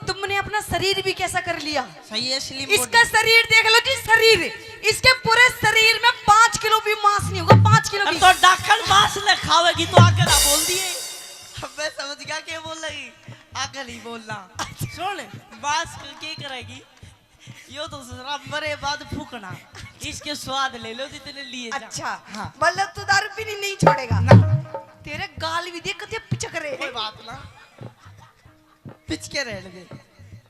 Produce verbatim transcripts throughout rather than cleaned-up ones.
तुमने अपना शरीर भी कैसा कर लिया। सही है, slim body। इसका शरीर देख लो जी, शरीर, इसके पूरे शरीर में पाँच किलो भी मांस नहीं होगा, पाँच किलो भी। तो डाकण मांस ले खावेगी तो आगे ना बोल दिए। अब मैं समझ गया क्या बोल रही, आगे नहीं बोलना। सुन, मांस के करेगी, यो तो ससुरा मरे बाद फूकना, इसके स्वाद ले लो जितने लिए जा। अच्छा, हाँ। मतलब तू दारू पीनी नहीं छोड़ेगा ना। तेरे गाल भी देख कते पिचक रहे हैं। कोई बात ना, पिचके रहने दे।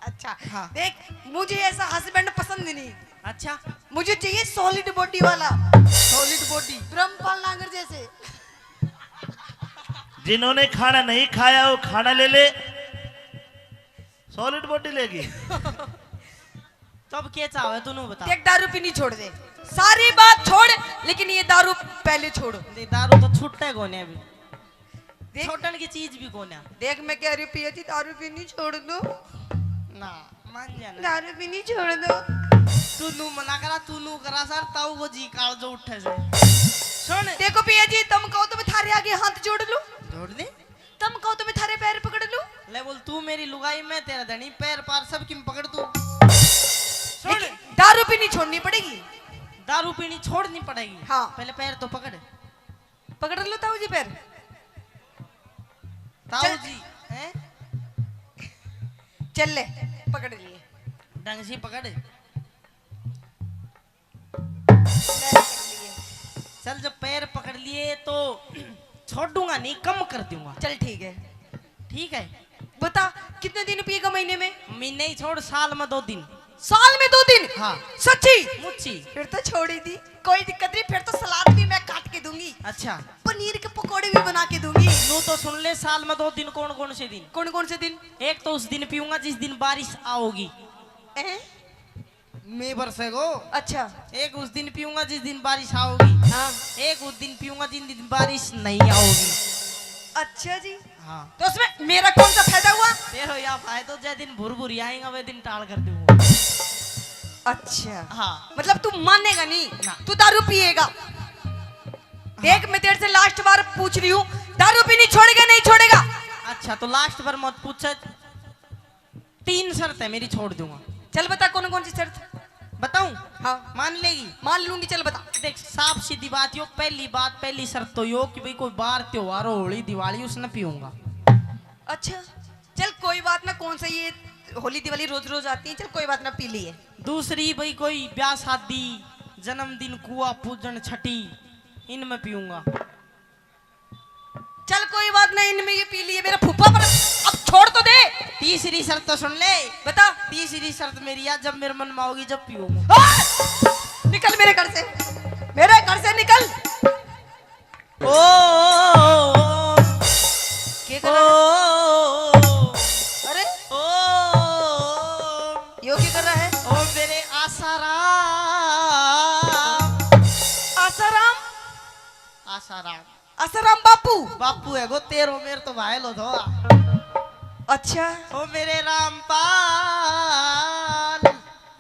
अच्छा, हाँ। देख, मुझे ऐसा हस्बैंड पसंद नहीं। अच्छा। मुझे चाहिए सॉलिड बॉडी वाला। Solid body. ब्रह्मपाल नागर जैसे। जिन्होंने खाना नहीं खाया, वो खाना ले ले। सॉलिड बॉडी लेगी। तब के चाहे तू नू बता। देख, दारू पीनी छोड़ दे, सारी बात छोड़, लेकिन ये दारू पहले छोड़। नहीं, दारू तो छूटे कोने अभी। देख, छोड़न की चीज भी कोने। देख, मैं कह रही हूँ, पिया जी, दारू पीनी छोड़ दो। ना, मान जाना। दारू पीनी छोड़ दो। तू नू मना करा, तू नू करा सर, ताऊ को जी काल जो उठे से। सुन। देखो पिया जी, तुम कहो तो मैं थारे आगे हाथ जोड़ लूं। जोड़ दे। तुम कहो तो मैं थारे पैर पकड़ लूं। ले बोल, तू मेरी लुगाई, मैं तेरा धनी, पैर पार सब किम पकड़ तू। सुन। लेकिन दारू पीनी छोड़नी पड़ेगी। दारू पीनी छोड़नी पड़ेगी। हाँ। पहले पैर तो पकड़। पकड़ लो ताऊ जी पैर। ताऊ चल। जी, हैं? चल ले, पकड़ लिए। ढंग से पकड़। ले, पकड़ लिए। चल, जब पैर पकड़ लिए तो छोड़ूंगा नहीं, कम कर दूंगा। चल, ठीक है। ठीक है। बता, कितने दिन पिएगा महीने में? महीने ही छोड़, साल में दो दिन। साल में दो दिन? हाँ। सच्ची? मुच्ची। फिर तो छोड़ ही दी, कोई दिक्कत नहीं, फिर तो सलाद भी मैं काट के दूंगी। अच्छा। पनीर के पकौड़े भी बना के दूंगी। नू तो सुन ले, साल में दो दिन। कौन कौन से दिन? कौन कौन से दिन? एक तो उस दिन पीऊंगा जिस दिन बारिश आओगी। ए? मैं बरसेगो। अच्छा। एक उस दिन पीऊंगा जिस दिन बारिश आओगी। हाँ। एक उस दिन पीऊंगा जिस दिन बारिश नहीं आओगी। अच्छा जी। हाँ। तो उसमें मेरा कौन सा फायदा हुआ? तेरा या फायदा, जै दिन भुरभुरी आएगा, वह दिन टाल कर दूंगा। अच्छा। हाँ। मतलब तू मानेगा नहीं, ना। तू दारू पिएगा। देख, मैं तेरे से लास्ट बार पूछ रही हूँ, दारू पीनी छोड़ेगा, नहीं छोड़ेगा? अच्छा, तो लास्ट बार मत पूछ। तीन शर्त है मेरी, छोड़ दूंगा। चल बता, कौन कौन सी शर्त? बताऊं? हाँ। मान लेगी? मान लूंगी, चल बता। देख, साफ सीधी बात यो, पहली बात, पहली शर्त तो यो कि भाई कोई बार त्योहार हो, होली दिवाली, उसने पीऊंगा। अच्छा, चल कोई बात ना, कौन सा ये होली दिवाली रोज रोज आती है, चल कोई बात ना, पी लिए। दूसरी भाई कोई ब्याह शादी, जन्मदिन, कुआ पूजन, छठी, इनमें पीऊंगा। चल कोई बात ना, इनमें ये पी लिए, मेरा फूफा पर अब छोड़ तो दे। तीसरी शर्त तो सुन ले। बता। तीसरी शर्त मेरी है, जब मेरे मन में आओगी जब पीऊंगा। आ! निकल मेरे घर से, मेरे घर से निकल। ओ, ओ, ओ, ओ। के कर रहा है? ओ, अरे, ओ, यो के कर रहा है? ओ मेरे आसाराम। आसाराम? आसाराम। आसाराम बापू? बापू है गो, तेरो मेर तो भाई लो थो। अच्छा। ओ मेरे रामपाल।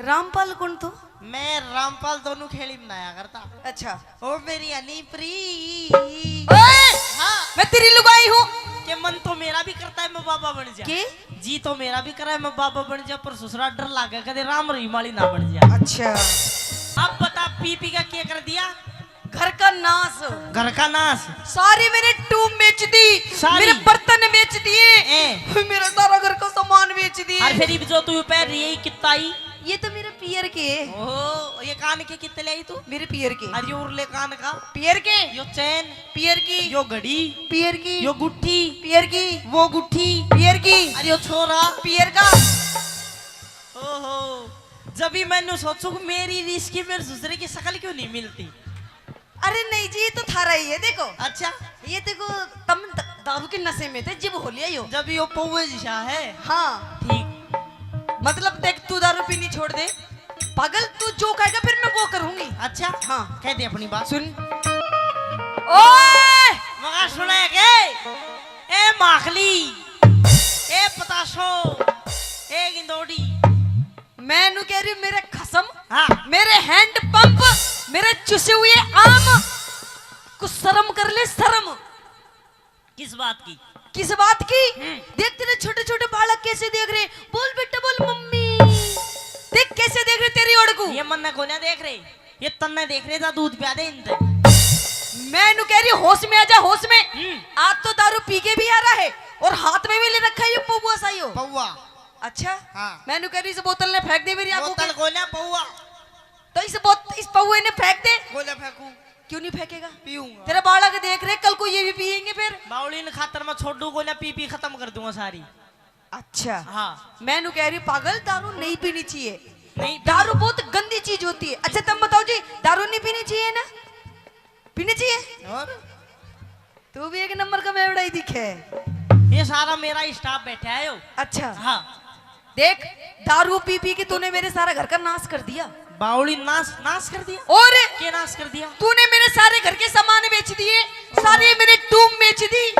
रामपाल कौन तू? मैं रामपाल दोनों खेली बनाया करता। अच्छा। ओ मेरी हनीप्री। ओए! हाँ। मैं तेरी लुगाई हूँ। के मन तो मेरा भी करता है मैं बाबा बन जा। के? जी तो मेरा भी करे मैं बाबा बन जा, पर ससुरा डर लागे कदे राम रहीम वाली ना बन जा। अच्छा। अब बता, पी पी का क्या कर दिया? घर का नाश। घर का नाश। सारी मैंने ट्यूब बेच दी, सारी? मेरे बर्तन बेच दिए, ए। मेरा सारा घर का सामान बेच दिए। और फिर इब जो तू पहन रही है, ये कितना आई? ये तो मेरे पियर के। ओहो, ये कान के कितने ले आई तू? मेरे पियर के। और ये उरले कान का? पियर के। यो चैन? पियर की। यो घड़ी? पियर की। यो गुट्ठी? पियर की। वो गुट्ठी? पियर की। और यो छोरा? पियर का। ओहो, जब भी मैंने सोचू कि मेरी रीस की मेरे ससुरे की शक्ल क्यों नहीं मिलती? अरे नहीं जी, ये तो थारा ही है, देखो। अच्छा। ये देखो, तम द-, दारू के नशे में थे, जिब हो लिया यो। जब यो पौवे जिसा है। हाँ। ठीक। मतलब देख, तू दारू पीनी छोड़ दे, पागल, तू जो कहेगा फिर मैं वो करूंगी। अच्छा। हाँ। कह दे अपनी बात। सुन। ओए! मगा सुने के? ए माखली, ए पताशो, ए गिंदोड़ी। मैं नू कह रही हूँ, मेरे खसम, हाँ। मेरे हैंड पंप, मेरे चुसे हुए आम, कुछ शर्म कर ले, शर्म। किस बात की? किस बात की? हम्म। देख, तेरे छोटे-छोटे बालक कैसे देख रहे। बोल बे, मन्ने कोन्या देख रहे, ये तन्ने देख रहे, जा दूध पिया दे इनते। मैं इन्हू कह रही, होश में आ जा, होश में। हम्म। आज तो दारू पी के भी आ रहा है और हाथ में भी ले रखा है ये पौवा सा यो। पौवा। अच्छा। हाँ। मैं इन्हू कह रही, इस बोतल ने फेंक दे मेरी आंखों बोतल के। कोन्या, पौवा। तो इस बोत-, इस पौवे ने फेंक दे। कोन्या फेंकू। क्यों नहीं फेंकेगा? पीऊंगा। तेरा बालक देख रहे, कल को ये भी पियेंगे फिर। बावली ने खातर मैं छोड़ू कोन्या, पी पी खत्म कर दूंगा सारी। अच्छा। हाँ। मैं इन्हू कह रही, पागल, दारू नहीं पीनी चाहिए। नहीं पीनी। दारू बहुत गंदी चीज होती है। अच्छा, तुम बताओ जी, दारू नहीं पीनी चाहिए ना? पीनी चाहिए? और? तू भी एक नंबर का बेवड़ा ही दिखे। ये सारा मेरा स्टाफ बैठा है यो। अच्छा। हाँ। देख, दारू पी पी के तूने मेरे सारा घर का नाश कर दिया। बावली, नाश, नाश कर दिया? और? क्या नाश कर दिया? तूने मेरे सारे घर के सामान बेच दिए, सारे मेरे टूम बेच दी।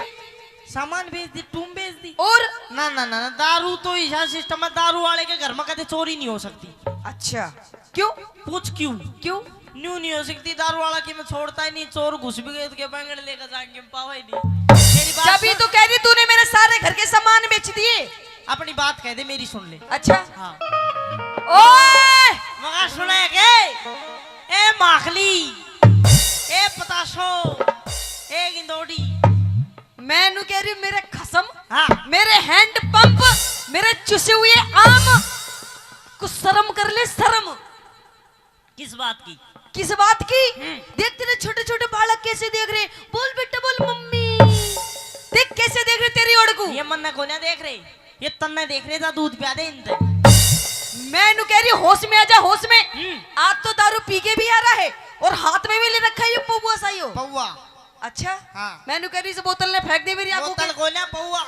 सामान बेच दी, टूम बेच दी। और? ना, ना, ना, ना, दारू तो ऐसा सिस्टम है, दारू वाले के घर में कदे चोरी नहीं हो सकती। अच्छा, क्यों? पूछ क्यों? क्यों? न्यू नहीं हो सकती, दारू वाला की मैं छोड़ता ही नहीं, चोर घुस भी गए तो क्या बैंगन लेकर जाएंगे, हम पावा ही नहीं। मेरी बात जब भी सुन। तो कह रही, तूने मेरे सारे घर के सामान बेच दिए। अपनी बात कह दे, मेरी सुन ले। अच्छा। हाँ। ओए! मगा सुने के? ए माखली, ए पताशो, ए गिंदोड़ी। मैं नू कह रही हूँ, मेरे खसम, हाँ। मेरे हैंड पंप, मेरे चुसे हुए आम, कुछ शर्म कर ले, शर्म। किस बात की? किस बात की? हम्म। देख, तेरे छोटे छोटे बालक कैसे देख रहे। बोल बेटा, बोल मम्मी। देख कैसे देख रहे तेरी ओड़ को। ये मन्ने कोन्या देख रहे, ये तन्ने देख रहे, जा दूध पिया दे इनते। मैं इन्हू कह रही, होश में आ जा, होश में। हम्म। आज तो दारू पी के भी आ रहा है और हाथ में भी ले रखा है ये पौवा सा यो। पौवा। अच्छा। हाँ। मैं इन्हू कह रही, इस बोतल ने फेंक दे मेरी आंखों बोतल के। कोन्या, पौवा।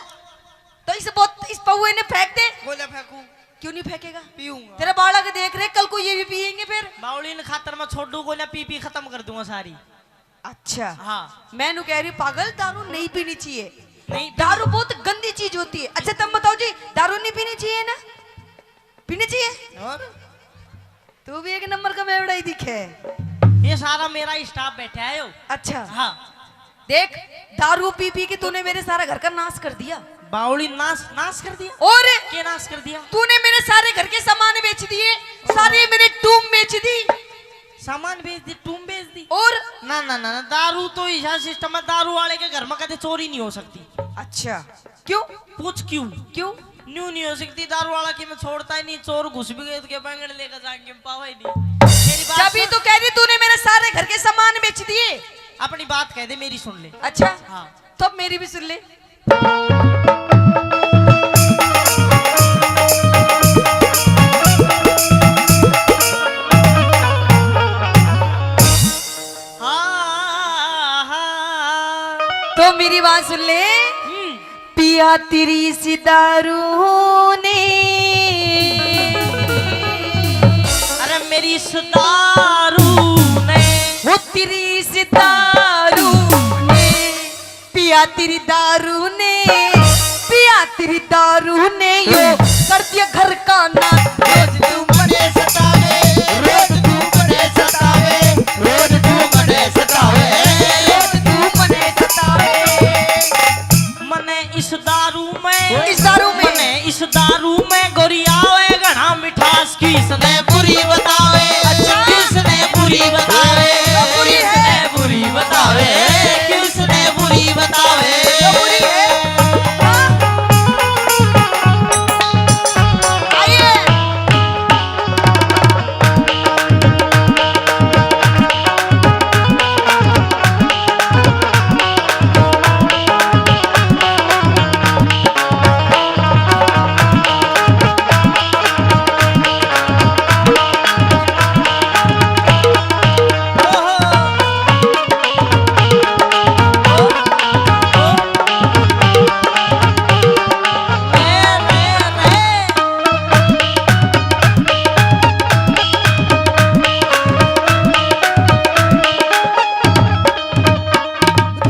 तो इस बोत-, इस पौवे ने फेंक दे। कोन्या फेंकू। क्यों नहीं फेंकेगा? पीऊंगा। तेरा बालक देख रहे, कल को ये भी पियेंगे फिर। बावली ने खातर मैं छोड़ू कोन्या, पी पी खत्म कर दूंगा सारी। अच्छा। हाँ। मैं नू कह रही, पागल, दारू नहीं पीनी चाहिए। नहीं पीनी। दारू बहुत गंदी चीज होती है। अच्छा, तुम बताओ जी, दारू नहीं पीनी चाहिए ना? पीनी चाहिए? और? तू भी एक नंबर का बेवड़ा ही दिखे। ये सारा मेरा स्टाफ बैठा है यो। अच्छा। हाँ। देख, दारू पी पी के तूने मेरे सारा घर का नाश कर दिया। बावली, नाश, नाश कर दिया? और? क्या नाश कर दिया? तूने मेरे सारे घर के सामान बेच दिए, सारे मेरे टूम बेच दी। सामान बेच दी, टूम बेच दी। और? ना, ना, ना, ना, दारू तो ऐसा सिस्टम है, दारू वाले के घर में कदे चोरी नहीं हो सकती। अच्छा, क्यों? पूछ क्यों? क्यों? न्यू नहीं हो सकती, दारू वाला की मैं छोड़ता ही नहीं, चोर घुस भी गए तो क्या बैंगन लेकर जाएंगे, हम पावा ही नहीं। मेरी बात जब भी सुन। तो कह रही, तूने मेरे सारे घर के सामान बेच दिए। अपनी बात कह दे, मेरी सुन ले। अच्छा। हाँ। तो अब मेरी भी सुन ले। हाँ, हाँ। तो मेरी बात सुन ले। हम्म। पिया तेरी इस दारू ने। अरे मेरी इस दारू ने। वो तेरी इस दारू ने। पिया तेरी दारू ने, पिया तेरी दारू ने यो कर दिया घर का नाश। रोज तू मने सतावे, रोज तू मने सतावे, रोज तू मने सतावे, रोज तू मने सतावे। मने इस दारू में, इस दारू में, मने इस दारू में गोरी आवे घना मिठास। किसने बुरी बतावे, अच्छा। किसने बुरी बतावे, तो बुरी है। किसने बुरी बतावे, किसने बुरी बतावे। तो बुरी है। हाँ। आइए।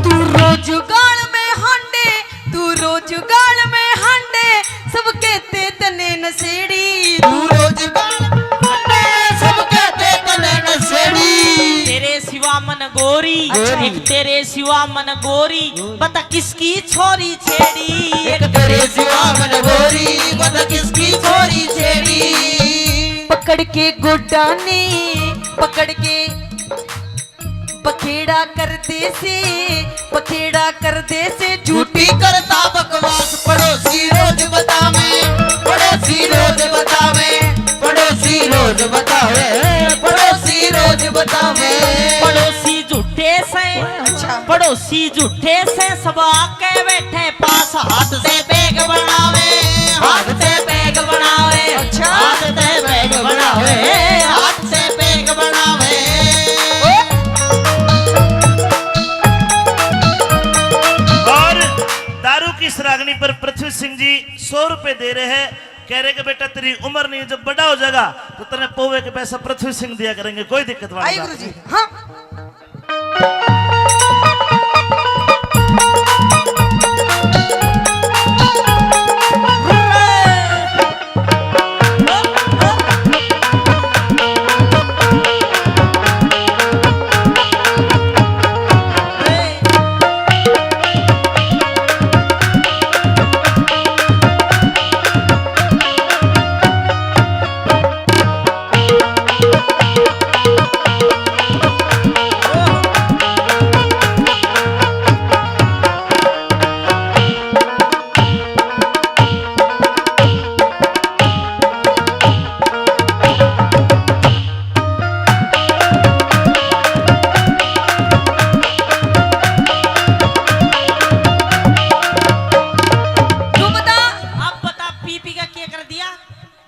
तू रोज गाल में हांडे, तू रोज गाल में हांडे, सब कहते तने नशेड़ी। तू रोज गाल में हांडे, सब कहते तने नशेड़ी। तेरे सिवा मन गोरी, गोरी। एक तेरे सिवा मन गोरी, बता किसकी छोरी छेड़ी। एक तेरे सिवा मन गोरी, बता किसकी छोरी छेड़ी। पकड़ के गोडा ने, पकड़ के बखेड़ा कर दे से, बखेड़ा कर दे से झूठी करता बकवास। पड़ोसी रोज बतावे, पड़ोसी रोज बतावे, पड़ोसी रोज बतावे, पड़ोसी रोज बतावे। पड़ोसी झूठे से, अच्छा। पड़ोसी झूठे से, सब आके बैठे पास। हाथ से बैग बनावे, हाथ से बैग बनावे, अच्छा। हाथ से बैग बनावे, हाथ से बैग बनावे। और दारू की सरागनी पर पृथ्वी सिंह जी सौ रुपए दे रहे हैं। कह रहे कि बेटा, तेरी उम्र नहीं, जब बड़ा हो जाएगा तो तेरे पौवे के पैसा पृथ्वी सिंह दिया करेंगे, कोई दिक्कत वाली आई बात गुरु जी। नहीं। हाँ। तू बता, अब बता, पी पी का क्या कर दिया?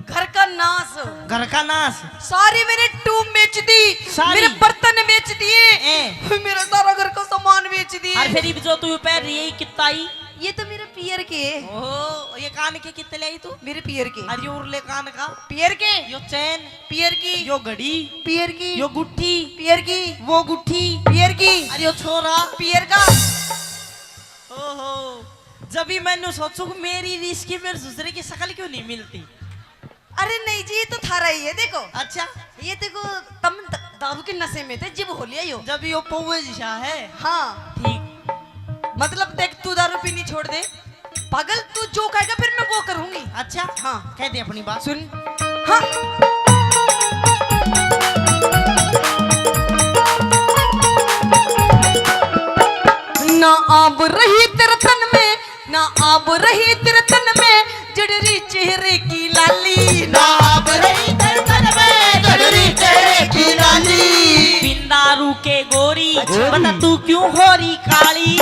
घर का नाश। घर का नाश। सारी मेरी ट्यूब बेच दी, सारी? मेरे बर्तन बेच दिए, ए। मेरा सारा घर का सामान बेच दिए। और फिर इब जो तू पहन रही है, ये कितना आई? ये तो मेरे पियर के। ओहो, ये कान के कितने लाई तू? मेरे पियर के। और ये उरले कान का? पियर के। यो चैन? पियर की। यो घड़ी? पियर की। यो गुट्ठी? पियर की। वो गुट्ठी? पियर की। और यो छोरा? पियर का। ओहो, जब भी मैंने सोचू कि मेरी रीस की मेरे ससुरे की शकल क्यों नहीं मिलती। अरे नहीं जी, ये तो थारा ही है, देखो। अच्छा। ये देखो, तम द-, दारू के नशे में थे, जिब हो लिया यो। जब यो पौवे जैसा है। हाँ। ठीक। मतलब देख, तू दारू पीनी छोड़ दे, पागल, तू जो कहेगा फिर मैं वो करूंगी। अच्छा। हाँ। कह दे अपनी बात। सुन। हाँ। ना आब रही तेरे तन में, ना आब रही तेरे तन में जड़री चेहरे की लाली। ना आब रही तेरे तन में जड़री चेहरे की लाली। बिन दारू के गोरी, अच्छा। बता तू क्यों हो रही काली?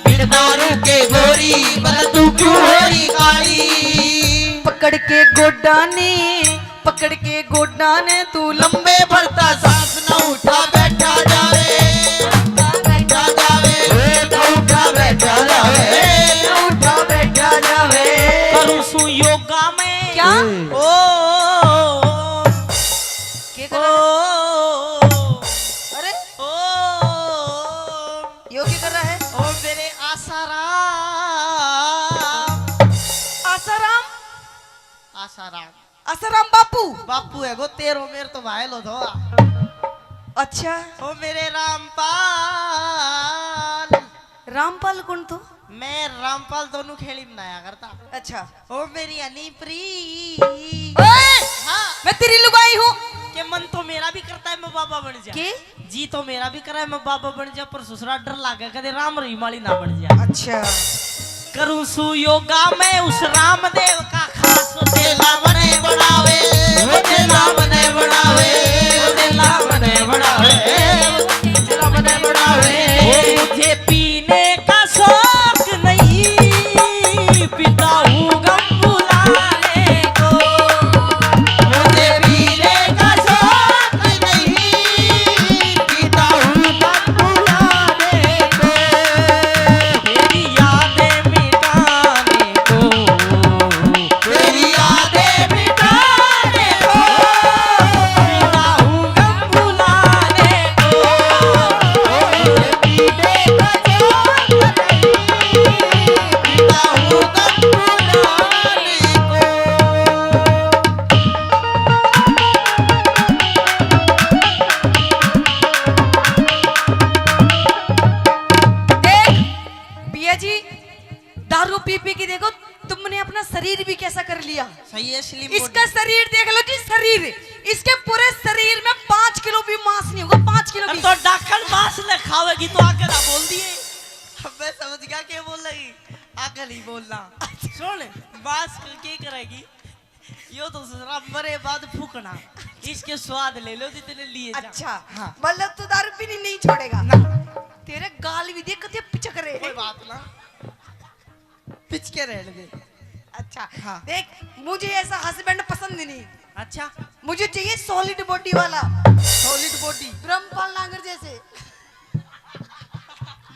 बिन दारू के गोरी, बता तू क्यों हो रही काली? पकड़ के गोडा ने, पकड़ के गोडा ने तू लंबे भरता सांस ना उठा बैठा जावे, उठा बैठा जावे, ए, ना उठा बैठा जावे, ना उठा बैठा जावे। करूँ सू योगा में। क्या? ओ, के कर रहा है? अरे? ओ, यो के कर रहा है? ओ मेरे आसाराम। आसाराम? आसाराम। आसाराम बापू? बापू है गो, तेरो मेर तो भाई लो धोआ। अच्छा। ओ मेरे रामपाल। रामपाल कौन तू? मैं रामपाल दोनों खेली बनाया करता। अच्छा। ओ मेरी हनीप्री। ओए! हाँ। मैं तेरी लुगाई हूँ। के मन तो मेरा भी करता है मैं बाबा बन जा। के? जी तो मेरा भी करे मैं बाबा बन जा, पर ससुरा डर लागे कदे राम रहीम वाली ना बन जा। अच्छा। करूँ सू योगा मैं उस रामदेव का खास। तेला मने बनावे, वो तेला मने बनावे, वो तेला मने बनावे, वो तेला मने बनावे। ओ मुझे पीने का शौक नहीं, पीता हूँ गम भुलाने को। मुझे पीने का शौक नहीं, पीता हूँ गम भुलाने को। तेरी यादें मिटाने को। तेरी यादें मिटाने को। पीता हूँ गम भुलाने को। देख, पिया जी, दारू पी पी के देखो, तुमने अपना शरीर भी कैसा कर लिया। सही है, slim body। इसका शरीर देख लो जी, शरीर। इसके पूरे शरीर में पाँच किलो भी मांस नहीं होगा, पाँच किलो अब भी। तो डाकण मांस ले खावेगी तो आगे ना बोल दिए। अब मैं समझ गया क्या बोलेगी, आगे नहीं बोलना। सुन, मांस के करेगी, यो तो ससुरा मरे बाद फूकना, इसके स्वाद ले लो जितने लिए जा। अच्छा, हाँ। मतलब तू दारू पीनी नहीं छोड़ेगा? ना। तेरे गाल भी देख कते पिचक रहे कोई हैं। बात ना, पिचके रहने दे। अच्छा, हाँ। देख, मुझे ऐसा हस्बैंड पसंद नहीं। अच्छा। मुझे चाहिए सॉलिड बॉडी वाला। Solid body? ब्रह्मपाल नागर जैसे।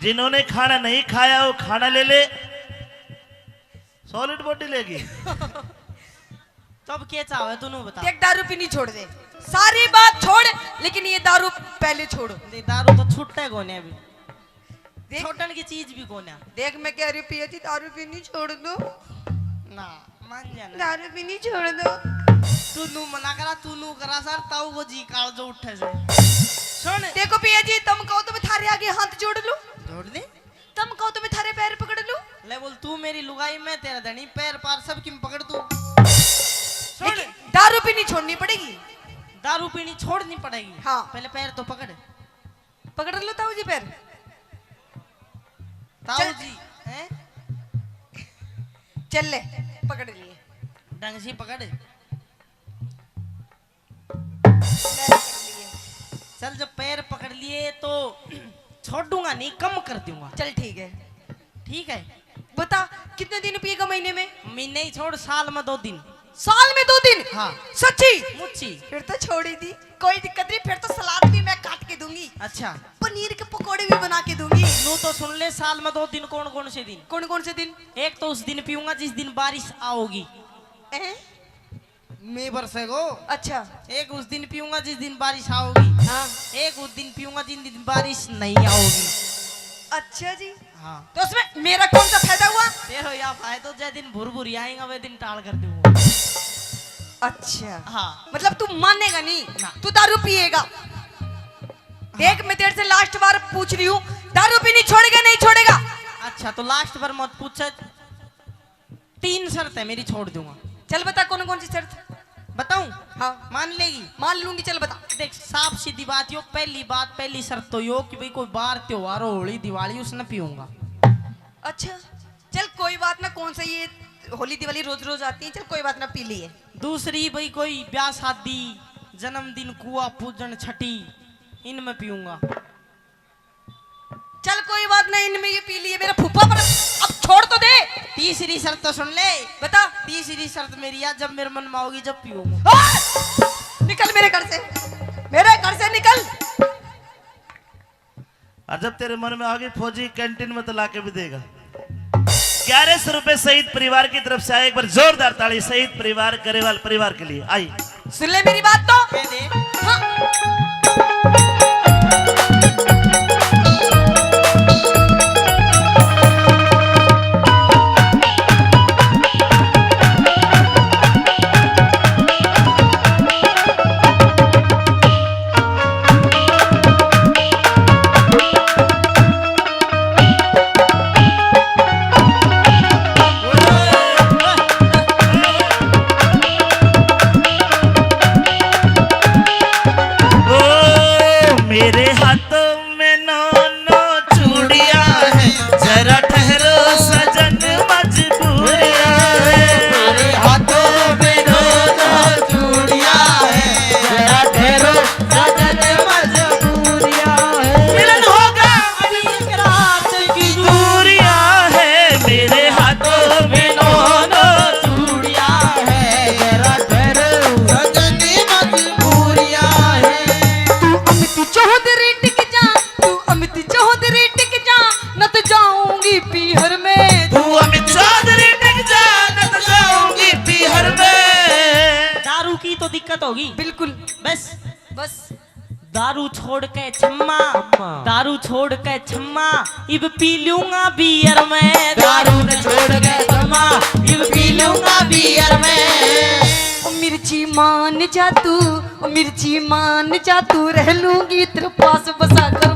जिन्होंने खाना नहीं खाया, वो खाना ले ले। सॉलिड बॉडी लेगी। तब के चाहे तू, नू बता। देख, दारू पीनी छोड़ दे, सारी बात छोड़, लेकिन ये दारू पहले छोड़। नहीं, दारू तो छूटे कोने अभी। देख, छोड़न की चीज भी कोने। देख, मैं कह रही हूँ, पिया जी, दारू पीनी छोड़ दो। ना, मान जाना। दारू पीनी छोड़ दो। तू नू मना करा, तू नू करा सर, ताऊ को जी काल जो उठे से। सुन। देखो पिया जी, तुम कहो तो मैं थारे आगे हाथ जोड़ लूं। जोड़ दे। तुम कहो तो मैं थारे पैर पकड़ लूं। ले बोल, तू मेरी लुगाई, मैं तेरा धनी, पैर पार सब किम पकड़ तू। सुन। लेकिन दारू पीनी छोड़नी पड़ेगी। दारू पीनी छोड़नी पड़ेगी। हाँ। पहले पैर तो पकड़। पकड़ लो ताऊ जी पैर। ताऊ चल। जी, हैं? चल ले, पकड़ लिए। ढंग से पकड़। पैर पकड़ लिए। चल, जब पैर पकड़ लिए तो छोड़ूंगा नहीं, कम कर दूंगा। चल, ठीक है। ठीक है। बता, कितने दिन पिएगा महीने में? महीने ही छोड़, साल में दो दिन। साल में दो दिन? हाँ। सच्ची? मुच्ची। फिर तो छोड़ ही दी, कोई दिक्कत नहीं, फिर तो सलाद भी मैं काट के दूंगी। अच्छा। पनीर के पकौड़े भी बना के दूंगी। नू तो सुन ले, साल में दो दिन। कौन कौन से दिन? कौन कौन से दिन? एक तो उस दिन पीऊंगा जिस दिन बारिश आओगी। हैं? मैं बरसेगो। अच्छा। एक उस दिन पीऊंगा जिस दिन बारिश आओगी। हाँ। एक उस दिन पीऊंगा जिस दिन बारिश नहीं आओगी। अच्छा जी। हाँ। तो उसमें मेरा कौन सा फायदा हुआ? तेरा या फायदा, जै दिन भुरभुरी आएगा, वह दिन टाल कर दूंगा। अच्छा। हाँ। मतलब तू मानेगा नहीं, ना। तू दारू पिएगा। देख, मैं तेरे से लास्ट बार पूछ रही हूँ, दारू पीनी छोड़ेगा, नहीं छोड़ेगा? अच्छा, तो लास्ट बार मत पूछ। तीन शर्त है मेरी, छोड़ दूंगा। चल बता, कौन कौन सी शर्त? बताऊं? हाँ। मान लेगी? मान लूंगी, चल बता। देख, साफ सीधी बात यो, पहली बात, पहली शर्त तो यो कि भाई कोई बार त्योहार हो, होली दिवाली, उसने पीऊंगा। अच्छा, चल कोई बात ना, कौन सा ये होली दिवाली रोज रोज आती है, चल कोई बात ना, पी लिए। दूसरी भाई कोई ब्याह शादी, जन्मदिन, कुआ पूजन, छठी, इनमें पीऊंगा। चल कोई बात नहीं, इनमें ये पी लिए, मेरा फूफा पर अब छोड़ तो दे। तीसरी शर्त तो सुन ले। बता। तीसरी शर्त मेरी है, जब मेरे मन में आओगी जब पीऊंगा। आ! निकल मेरे घर से, मेरे घर से निकल। और जब तेरे मन में आओगी फौजी, कैंटीन में तो लाके भी देगा। ग्यारह सौ रुपए शहीद परिवार की तरफ से आए, एक बार जोरदार ताली शहीद परिवार, गरेवाल परिवार के लिए। आई। सुन ले मेरी बात तो। कह दे। हाँ। ओ, मेरे हाथों में नौ नौ चूड़ियां हैं, जरा ठहरो सजन, मजबूरियां हैं। मेरे हाथों में नौ नौ चूड़ियां हैं, जरा ठहरो सजन, मजबूरियां हैं। मिलन होगा अभी एक रात की दूरियां हैं, मेरे हाथों में नौ नौ चूड़ियां हैं, जरा ठहरो सजन, मजबूरियां हैं। तू अमित चौधरी टिक जा, तू अमित चौधरी टिक जा, न तो जाऊंगी पीहर में। तू अमित चौधरी टिक जा, न तो जाऊंगी पीहर में। दारू की तो दिक्कत होगी। बिल्कुल। बस। बस। दारू छोड़ के छम्मा, छम्मा। दारू छोड़ के छम्मा, इब पी लूंगा बियर में। दारू ने छोड़ के छम्मा, इब पी लूंगा बियर में। ओ मिर्ची मान जा तू, ओ मिर्ची मान जा तू, रह लूंगी तेरे पास बसा कर